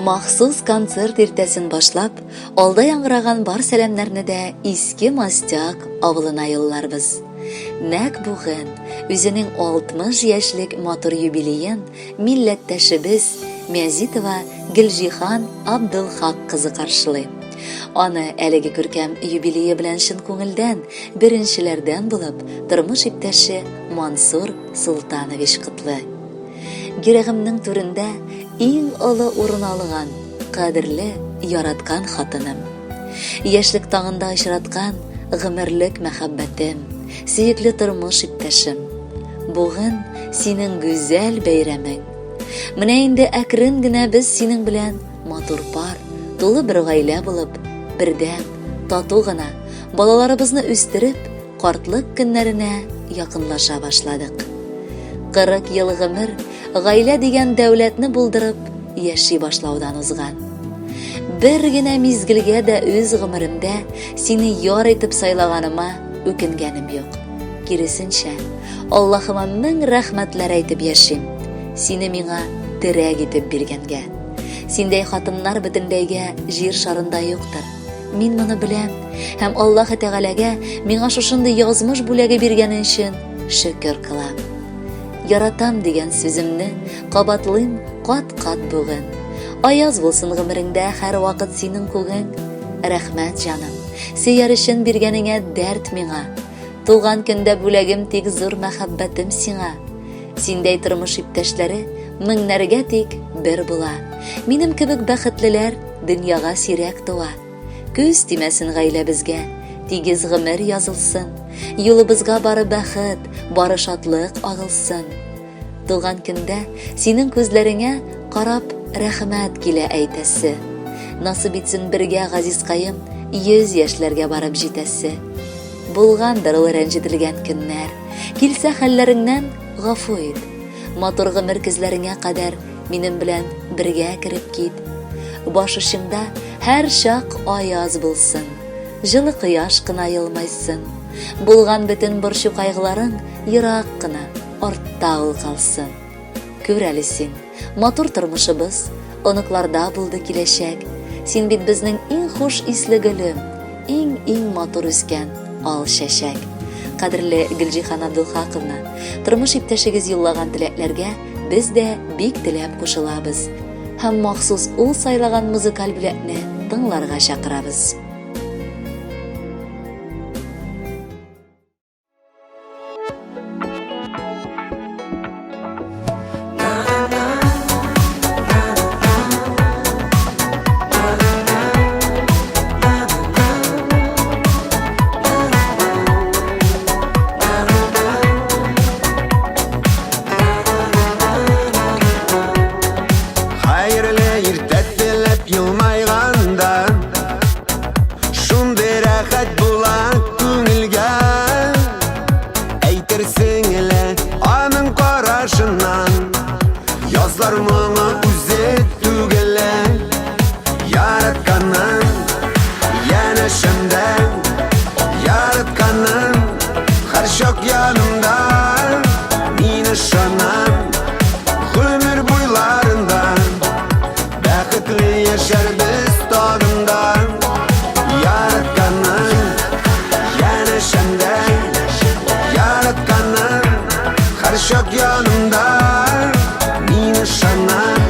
Махсус концерт иртәсен башлап, алда яңгыраган бар сәламнәрне дә Иске Мостяк авылына юлларбыз. Нәкъ бүген үзенең 60 яшьлек матур юбилеен милләттәшебез Мязитова Гөлҗиһан Абдулхак кызы каршылый. Аны әлеге күркәм юбилее белән чын күңелдән, беренчеләрдән булып, тормыш иптәше Мансур Султанович котлый. Йөрәгемнең түрендә иң олы урын алган, кадерле, яраткан хатыным. Яшьлек таңында очраткан гомерлек мәхәббәтем, сөекле тормыш иптәшем. Бүген синең гүзәл бәйрәмең. Менә инде әкрен генә без синең белән матур пар, тулы бер гаилә булып, бердәм, тату гына, балаларыбызны үстереп, картлык көннәренә якынлаша башладык. 40 ел гомер гаилә дигән дәүләтне булдырып яши башлаудан узган. Бер генә мизгелгә дә үз гомеремдә сине яр итеп сайлаганыма үкенгәнем юк. Киресенчә, Аллаһыма мең рәхмәтләр әйтеп яшим, сине миңа терәк итеп биргәнгә. Синдәй хатыннар бөтенләйгә җир шарында юктыр. Мин моны беләм һәм Аллаһ Тәгаләгә миңа шушындый язмыш бүләге биргәне өчен шөкер кылам. Яратам дигән сүземне кабатлыйм кат-кат бүген. Аяз булсын гомереңдә һәрвакыт синең күгең. Рәхмәт, җаным, сөяр өчен биргәнеңә дәрт миңа. Туган көндә бүләгем тик зур мәхәббәтем сиңа. Синдәй тормыш иптәшләре меңнәргә тик бер була. Минем кебек бәхетлеләр дөньяга сирәк туа. Күз тимәсен гаиләбезгә, тигез гомер язылсын. Юлыбызга бары бәхет, бары шатлык агылсын. Туган көндә синең күзләреңә карап рәхмәт килә әйтәсе. Насып итсен бергә, газизкаем, 100 яшьләргә барып җитәсе. Булгандыр ул рәнҗетелгән көннәр. Килсә хәлләреңнән гафу ит. Матур гомер көзләреңә кадәр минем белән бергә кереп кит. Баш очыңда һәр чак аяз булсын. Җылы кояш кына елмайсын. Булган бөтен борчу-кайгыларың ерак кына, артта ул калсын. Күр әле син, матур тормышыбыз, оныкларда булды киләчәк. Син бит безнең иң хуш исле гөлем, иң-иң матур үскән ал чәчәк. Кадерле Гөлҗиһан Абдулхаковна, тормыш иптәшегез юллаган теләкләргә без дә бик теләп кушылабыз һәм махсус ул сайлаган музыкаль бүләкне тыңларга чакырабыз. Хәерле иртә теләп елмайганда Шундый рәхәт була күңелгә Әйтерсең лә аның карашыннан Язлар моңы үзе түгелә Яратканын янәшәмдә Яратканын һәрчак янымда Мин ышанам гомер буйларында Бәхетле яшәрбез тагын да Яратканын янәшәмдә Яратканын һәрчак янымда Мин ышанам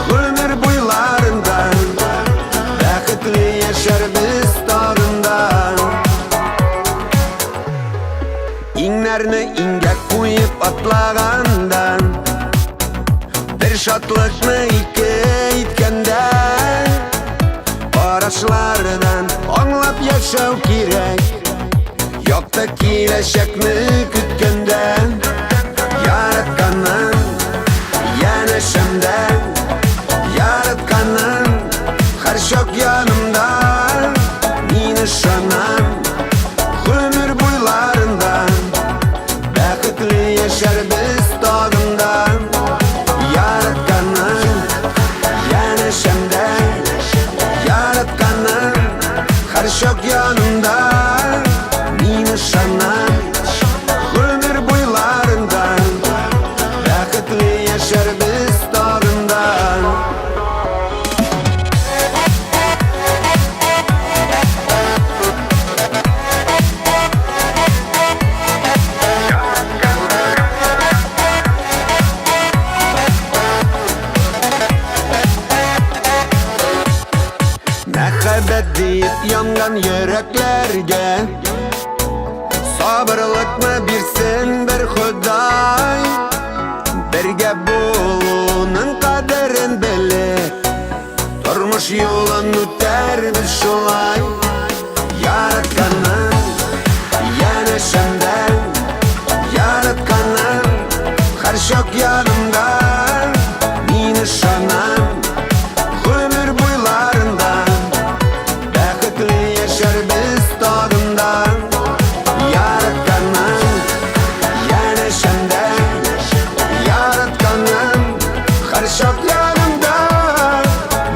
гомер буйларында Бәхетле яшәрбез тагын да Иңнәрне иңгә куеп атлаганда Бер шатлыкны ике иткәндә Карашлардан аңлап яшәү кирәк Якты киләчәкне көткәндә Яратканын янәшәмдә Яратканын һәрчак янымда Мин ышанам гомер буйларында Бәхетле яшәрбез тагын да Яратканын янәшәмдә Яратканын һәрчак янымда Мин ышанам гомер буйларында. Янган йөрәкләргә Сабырлыкны бирсен бер Ходай. Бергә булуның кадерен белеп, тормыш юлын үтәрбез шулай. Яратканым янәшәмдә, яратканым һәрчак янымда. Мин ышанам, гомер буйларында бәхетле яшәрбез тагын да. Яратканым янәшәмдә, яратканым һәрчак янымда.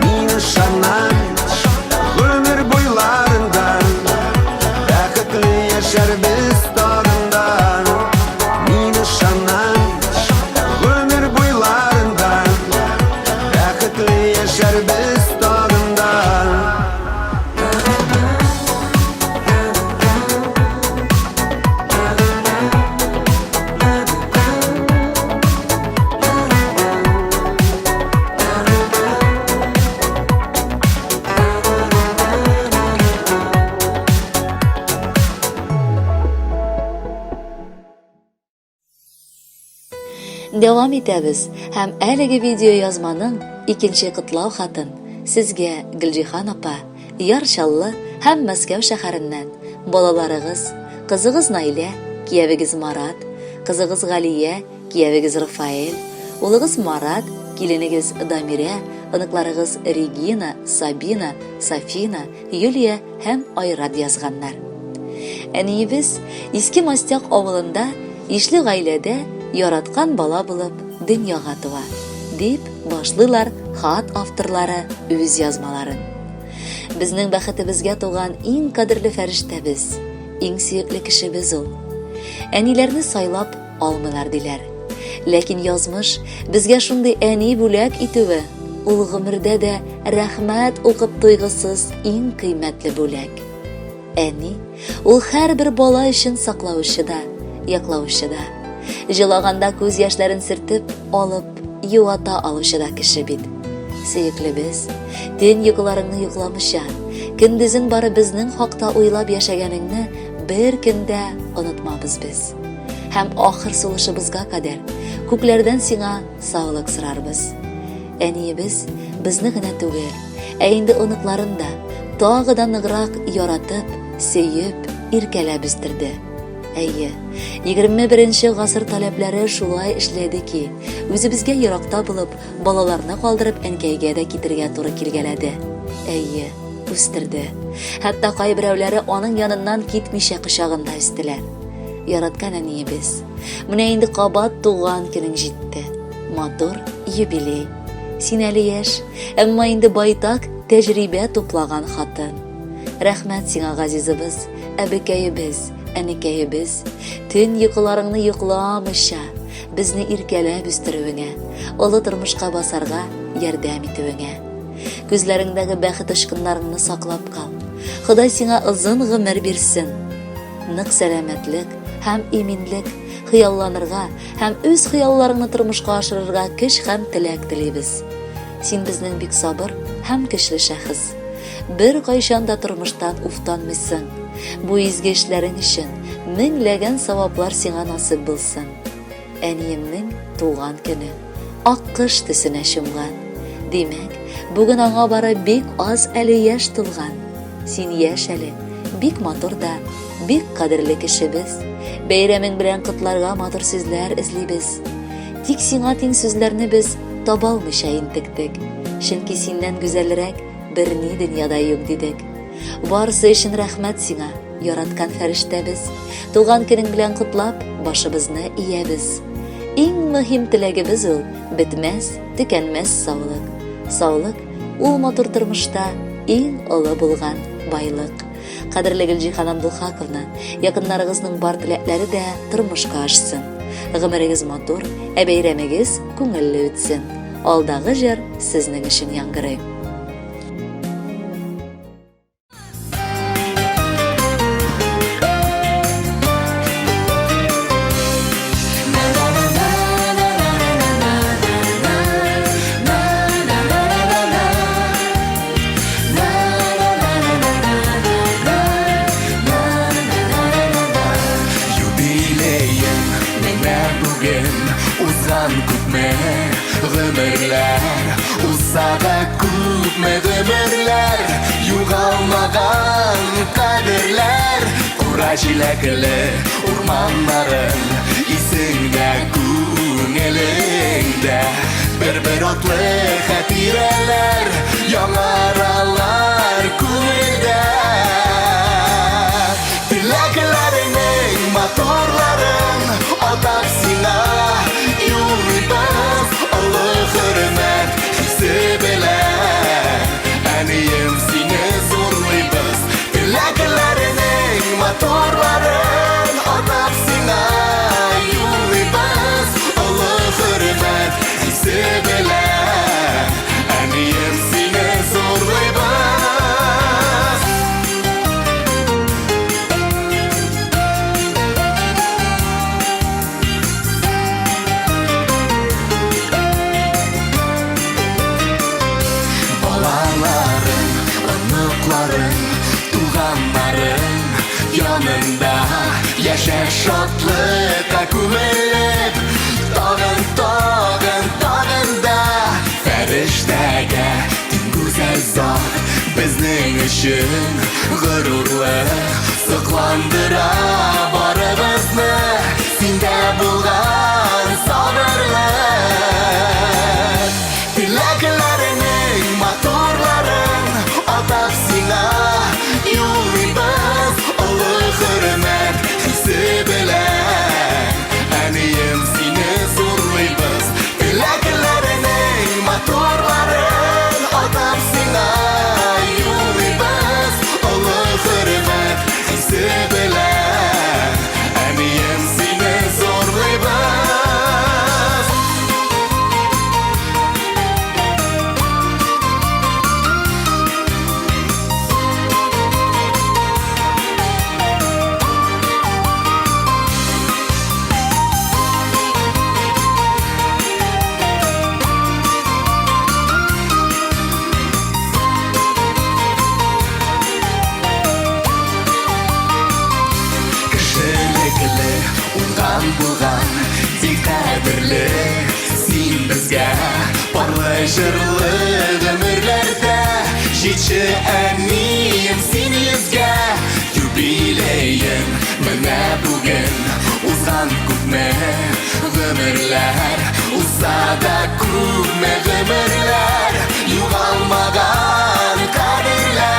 Мин ышанам, гомер буйларында бәхетле яшәрбез тагын да. Мин ышанам, гомер буйларында бәхетле яшәрбез тагын да. Дәвам итәбез һәм әлеге видеоязманың икенче котлау хатын сезгә Гөлҗиһан апа, Яр Чаллы һәм Мәскәү шәһәреннән балаларыгыз, кызыгыз Наилә, киявегез Марат, кызыгыз Галия, киявегез Рафаэль, улыгыз Марат, киленегез Дамирә, оныкларыгыз Регина, Сабина, Сафина, Юлия һәм Айрат язганнар. Әниебез Иске Мостяк авылында ишле гаиләдә яраткан бала булып дөньяга туа, дип башлыйлар хат авторлары үз язмаларын. Безнең бәхетебезгә туган иң кадерле фәрештәбез, иң сөекле кешебез ул. Әниләрне сайлап алмыйлар диләр. Ләкин язмыш безгә шундый әни бүләк итүе, ул гомердә дә рәхмәт укып туйгысыз иң кыйммәтле бүләк. Әни, ул һәрбер бала өчен саклаучы да, яклаучы да. Җылаганда күз яшьләрен сөртеп алып, юата алучы да кеше бит. Сөеклебез, төн йокыларыңны йокламыйча, көндезен бары безнең хакта уйлап яшәгәнеңне бер көндә онытмабыз без. Һәм ахыр сулышыбызга кадәр күкләрдән сиңа саулык сорарбыз. Әниебез безне генә түгел, ә инде оныкларын да тагы да ныграк яратып, сөеп, иркәләп үстерде. Әйе, 21 гасыр таләпләре шулай эшләде ки, үзебезгә еракта булып, балаларны калдырып әнкәйгә дә китергә туры килгәләде. Әйе, үстерде. Хәтта кайберәүләре аның яныннан китмичә кочагында үстеләр. Яраткан әниебез, менә инде кабат туган көнең җитте. Матур юбилей. Син әле яшь, әмма инде байтак тәҗрибә туплаган хатын. Рәхмәт сиңа, газизыбыз, әбекәебез, әнекәебез. Төн йокыларыңны йокламыйча, безне иркәләп үстерүеңә, олы тормышка басарга ярдәм итүеңә. Күзләреңдәге бәхет очкыннарыңны саклап кал. Ходай сиңа озын гомер бирсен. Нык сәламәтлек һәм иминлек, хыялланырга һәм үз хыялларыңны тормышка ашырырга көч һәм теләк телибез. Син безнең бик сабыр һәм көчле шәхес. Бер кайчан да тормыштан уфтанмыйсың. Бу изге эшләрең өчен меңләгән саваплар сиңа насыйп булсын. Әниемнең туган көне аккош төсенә чумган. Димәк, бүген аңа бары бик аз әле яшь тулган. Син яшь әле, бик матур да, бик кадерле кешебез. Бәйрәмең белән котларга матур сүзләр эзлибез. Тик сиңа тиң сүзләрне без таба алмыйча интектек. Чөнки синнән гүзәлрәк берни дөньяда юк дидек. Барысы өчен рәхмәт сиңа, яраткан фәрештәбез. Туган көнең белән котлап, башыбызны иябез. Иң мөһим теләгебез ул, бетмәс, төкәнмәс саулык. Саулык, ул матур тормышта иң олы булган байлык. Кадерле Гөлҗиһан Абдулхаковна, якыннарыгызның бар теләкләре дә тормышка ашсын. Гомерегез матур, ә бәйрәмегез күңелле үтсен. Алдагы җыр сезнең өчен яңгырый. Узса да күпме гомерләр, югалмаган кадерләр, кура җиләкле урманнарың исеңдә, күңелеңдә. Бер-бер атлы хатирәләр яңаралар күңелдә. Теләкләреңнең матурларын атап сиңа юллыйбыз олы хөрмәт хисе белән. Әнием, сине зурлыйбыз. Теләкләреңнең матурларын атап сиңа юллыйбыз олы хөрмәт хисе белән. Әнием, сине зурлыйбыз. Балаларың, оныкларың, туганнарың янында яшә шатлыкка күмелеп, тагын, тагын, тагын да фәрештәгә тиң гүзәл зат безнең өчен горурлык сокландыра барыбызны синдә булган сабырлык. Теләкләреңнең матурларын атап сиңа юллыйбыз олы хөрмәт хисе белән. Әнием, сине зурлыйбыз. Теләкләреңнең матурларын атап сиңа юллыйбыз олы хөрмәт хисе белән. Әнием, сине зурлыйбыз. Кешелекле, уңган булган, тик кадерле син безгә. Парлы җырлы гомерләрдә җитче әнием син йөзгә. Юбилеең менә бүген, узган күпме гомерләр, узса да күпме гомерләр, югалмаган кадерләр.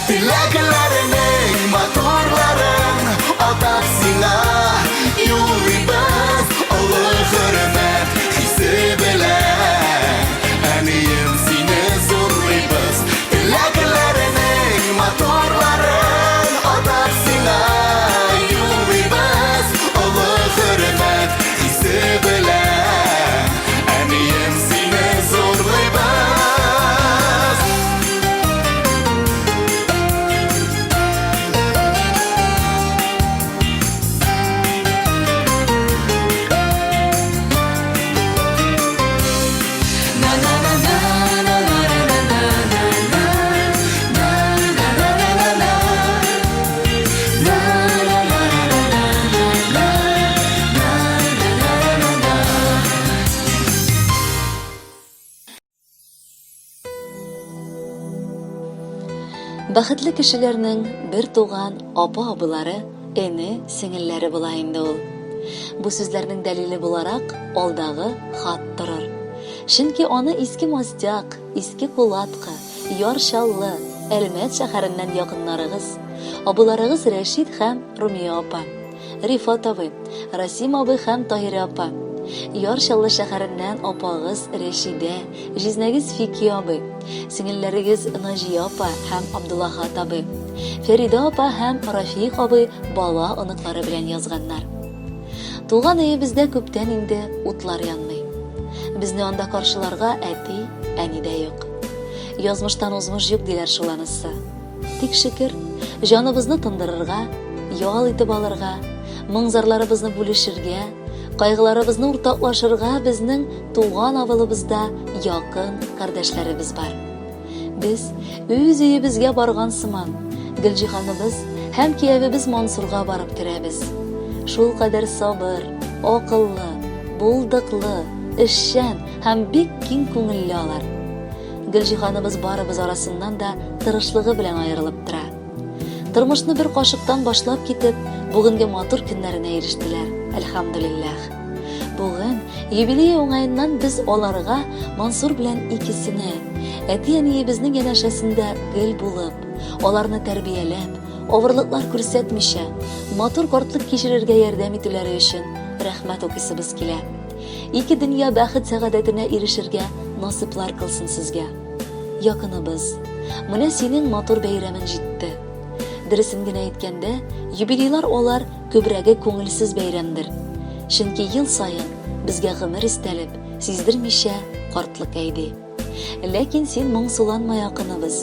Теләкләреңнең матурларын атап сиңа юллыйбыз олы хөрмәт хисе белән. Әнием, сине зурлыйбыз. Теләкләреңнең матурларын атап сиңа юллыйбыз олы хөрмәт хисе белән. Әнием, сине зурлыйбыз. Бәхетле кешеләрнең бер туган апа-абыйлары, эне, сеңелләре була инде ул. Бу сүзләрнең дәлиле буларак алдагы хат торыр. Чөнки аны Иске Мостяк, Иске Кулатка, Яр Чаллы, Әлмәт шәһәреннән якыннарыгыз, абыйларыгыз Рәшит һәм Румия апа, Рифат абый, Расим абый һәм Таһирә апа, Яр Чаллы шәһәреннән апагыз Рәшидә, җизнәгез Фики абый, сеңелләрегез Наҗия апа һәм Абдуллахат абый, Фәридә апа һәм Рафик абый бала оныклары белән язганнар. Туган өебездә күптән инде утлар янмый. Безне анда каршыларга әти, әни дә юк. Язмыштан узмыш юк диләр шул анысы. Тик шөкер, җаныбызны тындырырга, ял итеп алырга, моң-зарларыбызны бүлешергә, кайгыларыбызны уртаклашырга безнең туган авылыбызда якын кардәшләребез бар. Без үз өебезгә барган сыман, Гөлҗиһаныбыз һәм киявебез Мансурга барып керәбез. Шул кадәр сабыр, акыллы, булдыклы, эшчән, һәм бик киң күңелле алар. Гөлҗиһаныбыз барыбыз арасыннан да тырышлыгы белән аерылып тора. Тормышны бер кашыктан башлап китеп, бүгенге матур көннәренә ирештеләр, әлхәмдүлилләһ. Бүген юбилей уңаеннан без аларга Мансур белән икесенә, әти-әниебезнең янәшәсендә гел булып, аларны тәрбияләп, авырлыклар күрсәтмичә, матур картлык кичерергә ярдәм итүләре өчен рәхмәт укыйсыбыз килә. Ике дөнья бәхет-сәгадәтенә ирешергә насыйплар кылсын сезгә. Якыныбыз, менә синең матур бәйрәмең җитте. Дөресен генә әйткәндә, юбилейлар алар күбрәге күңелсез бәйрәмдер. Чөнки ел саен безгә гомер өстәлеп, сиздермичә картлык әйди. Ләкин син моңсуланма, якыныбыз.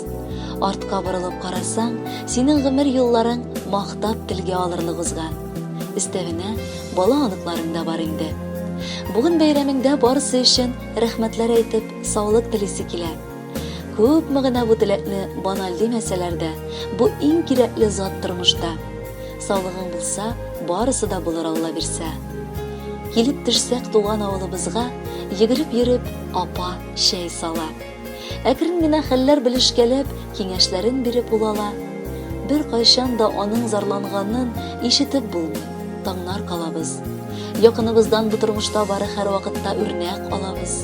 Артка борылып карасаң, синең гомер юлларың мактап телгә алырлык узган. Өстәвенә, бала-оныкларың да бар инде. Бүген бәйрәмеңдә барысы өчен рәхмәтләр әйтеп, саулык телисе килә. Күпме генә бу теләкне баналь димәсәләр дә, бу иң кирәкле зат тормышта. Саулыгың булса, барысы да булыр Алла бирсә. Килеп төшсәк туган авылыбызга, йөгереп йөреп, апа чәй сала. Әкрен генә хәлләр белешкәләп, киңәшләрен биреп ул ала. Беркайчан да аның зарланганын ишетеп булмый, таңнар калабыз. Якыныбыздан бу тормышта бары һәрвакытта үрнәк алабыз.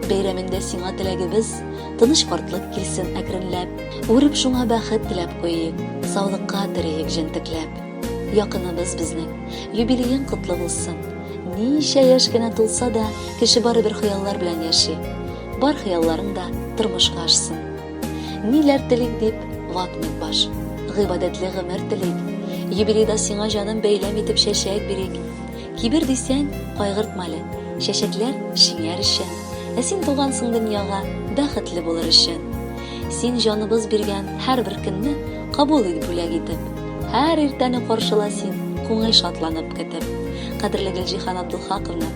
Бәйрәмеңдә сиңа теләгебез, тыныч картлык килсен әкренләп. Үреп шуңа бәхет теләп куйыйк, саулыкка териек җентекләп. Якыныбыз безнең, юбилеең котлы булсын. Ничә яшь кенә тулса да, кеше барыбер хыяллар белән яши. Бар хыялларың да тормышка ашсын. Ниләр телик дип ватмыйк баш. Гыйбадәтле гомер телик. Юбилейда сиңа җаным бәйләм итеп чәчәк бирик. Кибер дисәң, кайгыртма әле. Чәчәкләр шиңәр өчен. Ә син тугансың дөньяга бәхетле булыр өчен. Син җаныбыз биргән һәрбер көнне кабул ит бүләк итеп. Һәр иртәне каршыла син күңел шатланып көтеп. Кадерле Гөлҗиһан Абдулхаковна,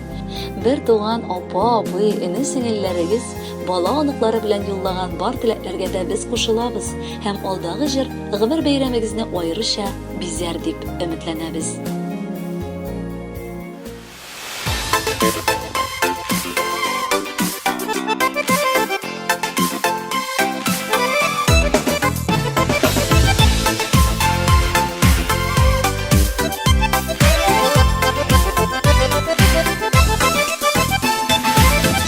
бер туган апа, абый, эне сеңелләрегез, бала оныклары белән юллаган бар теләкләргә дә без кушылабыз һәм алдагы җыр гомер бәйрәмегезне аеруча бизәр дип өметләнәбез.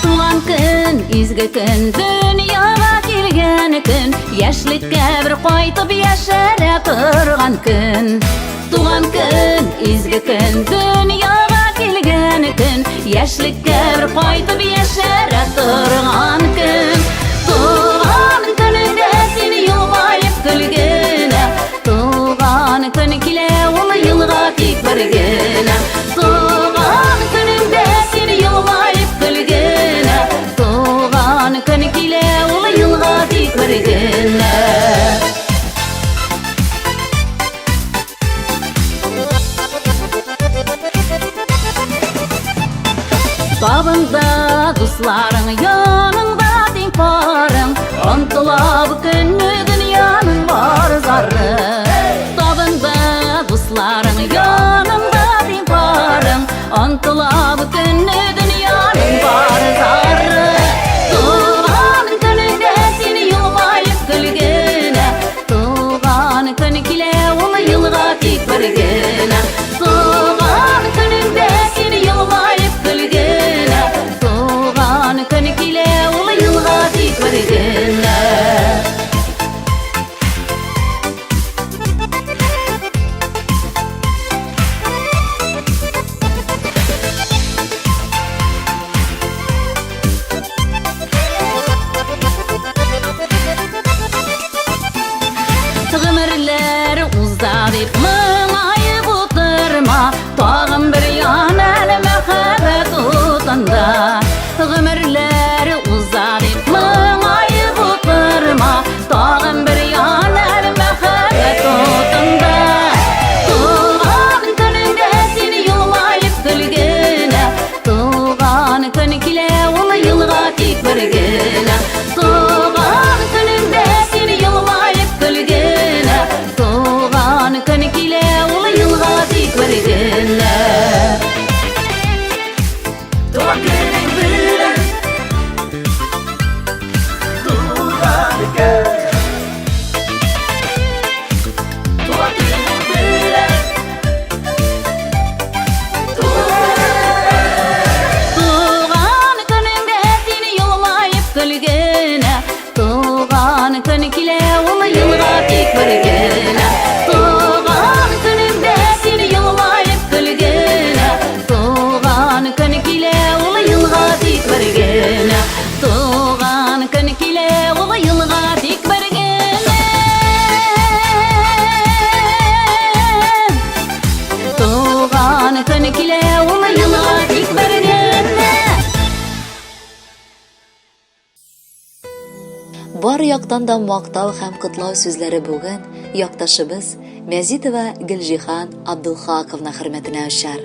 Туган көн, изге көн, дөньяга килгән көн, яшьлеккә бер кайтып яшәрә торган көн. Туган көн, изге көн, дөньяга килгән көн, яшьлеккә бер кайтып яшәрә торган көн. Туган көнеңдә син елмаеп көлгенә, туган көн килә ул елга тик бер генә. Туган көнеңдә син елмаеп көлгенә, туган көн килә ул елга тик бер генә. Табында дусларың яныңда тиң Туган көн килә ул елга тик бер генә. Туган көнеңдә син елмаеп көл генә. Туган көн килә ул елга тик бер генә. Туган көн килә ул елга тик бер генә. Туган көн килә ул елга тик бер генә. Бар яктан да мактау һәм котлау сүзләре бүген якташыбыз Мәзитова Гөлҗиһан Абдулхаковна хөрмәтенә очар.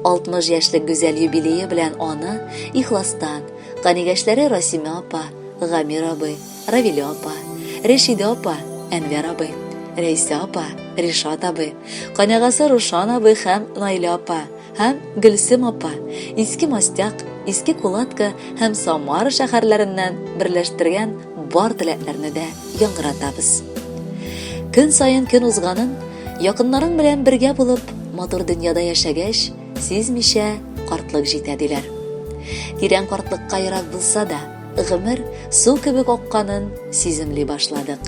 60 яшьлек гүзәл юбилее белән аны ихластан канигәшләре Расимә апа, Гамир абый, Равилә апа, Рәшидә апа, Әнвәр абый, Рәйсә апа, Ришат абый, канягасы Рушан абый һәм Наилә апа, һәм Гөлсем апа Иске Мостяк, Иске Кулатка һәм Самара шәһәрләреннән берләштергән бар теләкләрне дә яңгыратабыз. Көн саен көн узганын, якыннарың белән бергә булып, матур дөньяда яшәгәч, сизмичә картлык җитә диләр. Тирән картлыкка ерак булса да, гомер су кебек акканын сиземли башладык.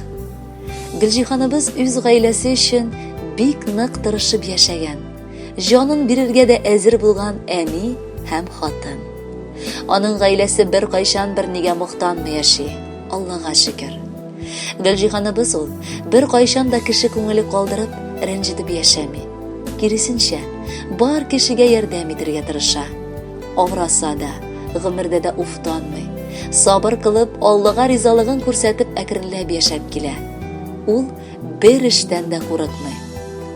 Гөлҗиһаныбыз үз гаиләсе өчен бик нык тырышып яшәгән, җанын бирергә дә әзер булган әни һәм хатын. Аның гаиләсе беркайчан бернигә мохтанмый яши, Аллага шөкер. Гөлҗиһаныбыз ул беркайчан да кеше күңеле калдырып, рәнҗетеп яшәми. Киресенчә, бар кешегә ярдәм итәргә тырыша. Авыраса да, гомердә дә уфтанмый. Сабыр кылып, Аллага ризалыгын күрсәтеп әкренләп яшәп килә. Ул бер эштән дә курыкмый.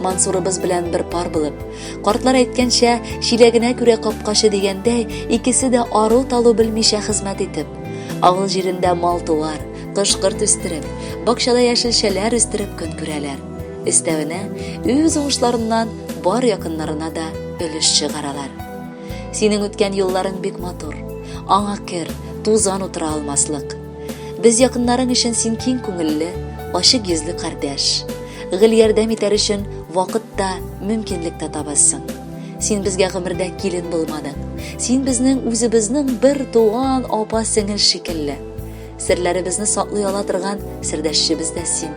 Мансурыбыз белән бер пар булып, картлар әйткәнчә, чиләгенә күрә капкачы дигәндәй, икесе дә ару-талу белмичә хезмәт итеп, авыл җирендә мал-туар, кош-корт үстереп, бакчада яшелчәләр үстереп көн күрәләр. Өстәвенә, үз уңышларыннан бар якыннарына да өлеш чыгаралар. Синең үткән юлларың бик матур. Аңа кер, тузан утыра алмаслык. Без якыннарың өчен син киң күңелле, ачык йөзле кардәш. Гел ярдәм итәр өчен вакыт та, мөмкинлек тә табасың. Син безгә гомердә килен булмадың. Син безнең үзебезнең бер туган апа-сеңел шикелле. Серләребезне саклый ала торган сердәшчебез дә син.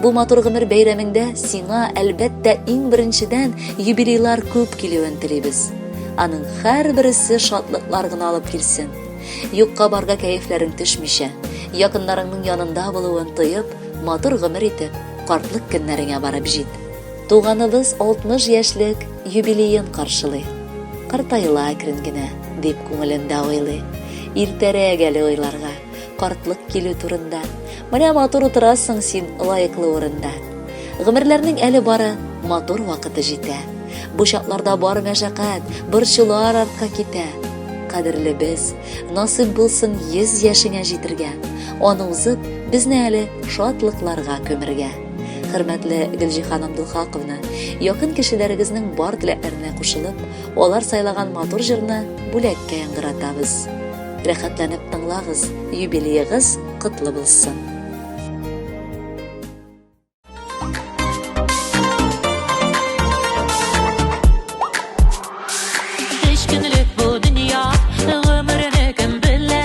Бу матур гомер бәйрәмеңдә сиңа, әлбәттә, иң беренчедән юбилейлар күп килүен телибез. Аның һәрбересе шатлыклар гына алып килсен. Юкка барга кәефләрең төшмичә, якыннарыңның янында булуын тоеп, матур гомер итеп, картлык көннәреңә барып җит. Туганыбыз 60 яшьлек юбилеен каршылый. Картайла әкрен генә, дип күңелендә уйлый. Иртәрәк әле уйларга, картлык килү турында. Менә матур утырасың син лаеклы урында. Гомерләрнең әле бары матур вакыты җитә. Бу чакларда бар мәшәкать, борчулар артка китә. Кадерлебез, насыйп булсын 100 яшеңә җитергә. Аны узып, безне әле шатлыкларга күмергә. Хөрмәтле Гөлҗиһан Абдулхаковна, якын кешеләрегезнең бар теләкләренә кушылып, алар сайлаган матур җырны бүләккә яңгыратабыз. Рәхәтләнеп тыңлагыз, юбилеегыз котлы булсын. Өч көнлек бу дөнья, гомерне кем белә,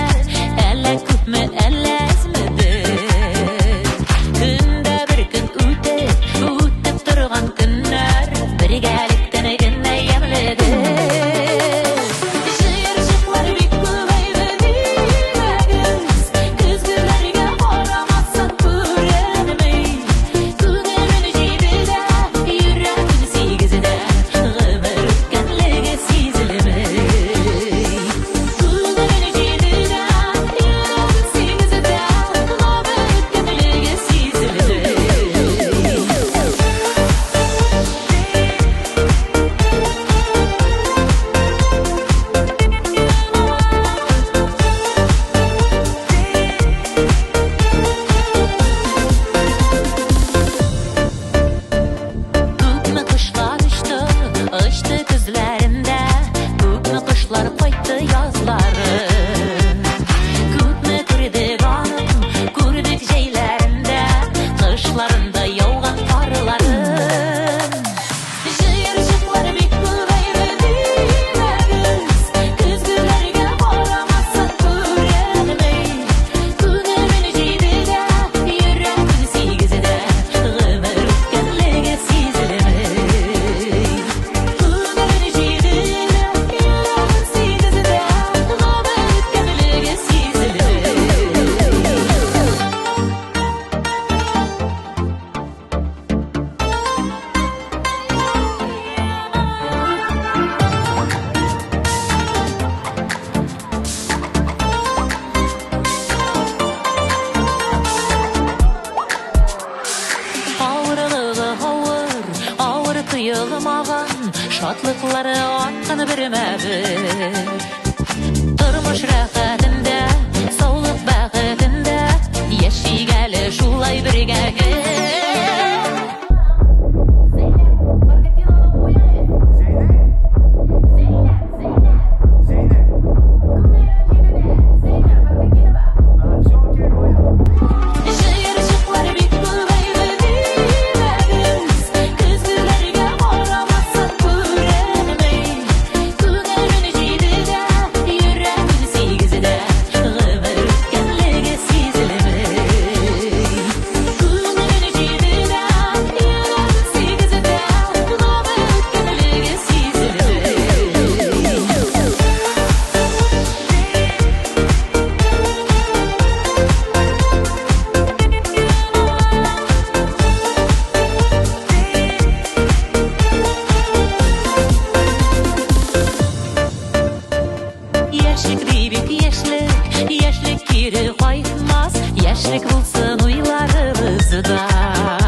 әллә күпме, әллә әзме без. Көндә бер көн үтеп, үтеп торган көннәр, бергәлектән генә ямьледер. Җыерчыклар бик күбәйде, димәгез, көзгеләргә карап. җуелмаган шатлыклары арткан бермә-бер. Тормыш рәхәтендә, саулык бәхетендә яшик әле шулай бергә гел. Җыерчыклар бик күбәйде димәгез, Көзгеләргә карамасаң күренми. Күңелем җидедә, йөрәгем сигездә, Гомер үткәнлеге сизелми. Күңелем җидедә, йөрәгем сигездә, Гомер үткәнлеге сизелми. Яшьлек дибик, яшьлек, яшьлек кире кайтмас, Яшьлек булсын уйларыбызда.